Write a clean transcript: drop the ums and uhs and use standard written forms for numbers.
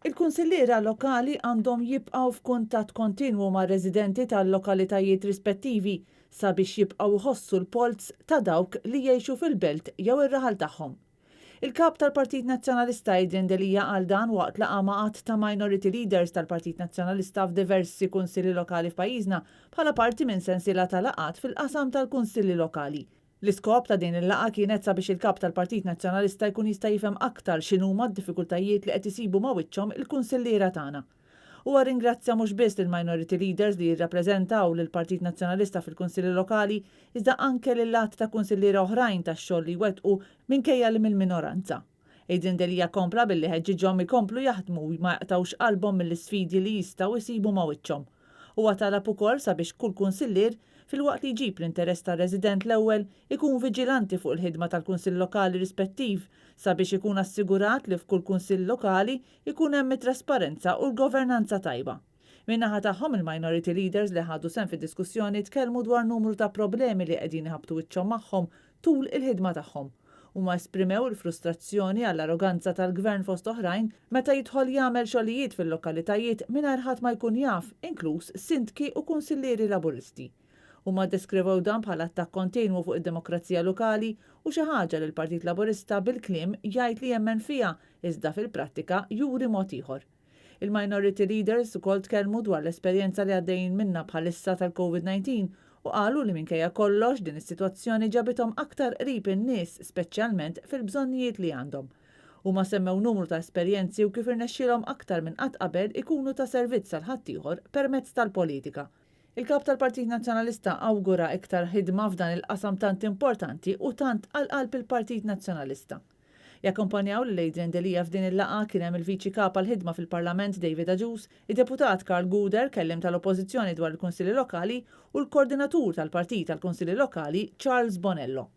Il-kunsilliera lokali għandhom jibqgħu f'kuntatt kontinwu mar-residenti tal-lokalitajiet rispettivi sabiex jibqgħu jħossu l-polz ta' dawk li jgħixu fil-belt jew ir-raħal tagħhom. Il-Kap tal-Partit Nazzjonalista Adrian Delia qal dan waqt laqgħa ma' għadd ta' Minority Leaders tal-Partit Nazzjonalista f'diversi kunsilli lokali f'pajjiżna bħala parti minn sensiela ta' laqgħat fil-qasam tal-kunsilli lokali. L-iskop ta' din il-laqgħa kienet sabiex il-Kap tal-Partit Nazzjonalista jkun jista' jifhem aktar x'inhuma d-diffikultajiet li qed isibu ma' wiċċhom il-kunsilliera tagħna. Huwa rringrazzja mhux biss lill-Minority Leaders li jirrappreżentaw lill-Partit Nazzjonalista fil-Kunsilli Lokali iżda anke lil għadd ta' kunsilliera oħrajn tax-xogħol li jwettqu minkejja li mill-minoranza. Adrian Delia kompla billi ħeġġiġhom ikomplu jaħdmu u ma jaqtgħux qalbhom mill-isfidi li jistgħu jsibu ma' wiċċhom. Huwa talab ukoll sabiex kull kunsillier, filwaqt li jġib l-interess tar-resident l-ewwel, ikun viġilanti fuq il-ħidma tal-Kunsill Lokali rispettiv sabiex ikun assigurat li f'kull Kunsill Lokali jkun hemm it-trasparenza u l-governanza tajba. Min-naħa tagħhom il-Minority Leaders li ħadu sehem fid-diskussjoni tkellmu dwar numru ta' problemi li qegħdin iħabbtu wiċċhom magħhom tul il-ħidma tagħhom. Huma esprimew il-frustrazzjoni għall-arroganza tal-Gvern fost oħrajn meta jidħol jagħmel xogħlijiet fil-lokalitajiet mingħajr ħadd ma jkun jaf, inkluż Sindki u Kunsillieri Laburisti. Huma ddeskrivew dan bħala attakk kontinwu fuq id-demokrazija lokali u xi ħaġa li l-Partit Laburista bil-kliem jgħid li jemmen fiha iżda fil-prattika juri mod ieħor. Il-Minority Leaders ukoll tkellmu dwar l-esperjenza li għaddejjin minnha bħalissa tal-Covid 19 u qalu li minkejja kollox din is-sitwazzjoni ġabithom aktar qrib in-nies speċjalment fil-bżonnijiet li għandhom. Huma semmew numru ta' esperjenzi u kif irnexxielhom aktar minn qatt qabel ikunu ta' servizz għal ħaddieħor permezz tal-politika. Il-Kap tal-Partit Nazzjonalista awgura iktar ħidma f'dan il-qasam tant importanti u tant għal qalb il-Partit Nazzjonalista. Jakkumpanjaw lil Adrian Delia f'din il-laqgħa kien hemm il-Viċi Kap għall-Ħidma fil-Parlament David Agius, id-Deputat Karl Gouder, kelliem tal-Oppożizzjoni dwar il-Kunsilli Lokali, u l-Kordinatur tal-Partit għall-Kunsilli Lokali Charles Bonello.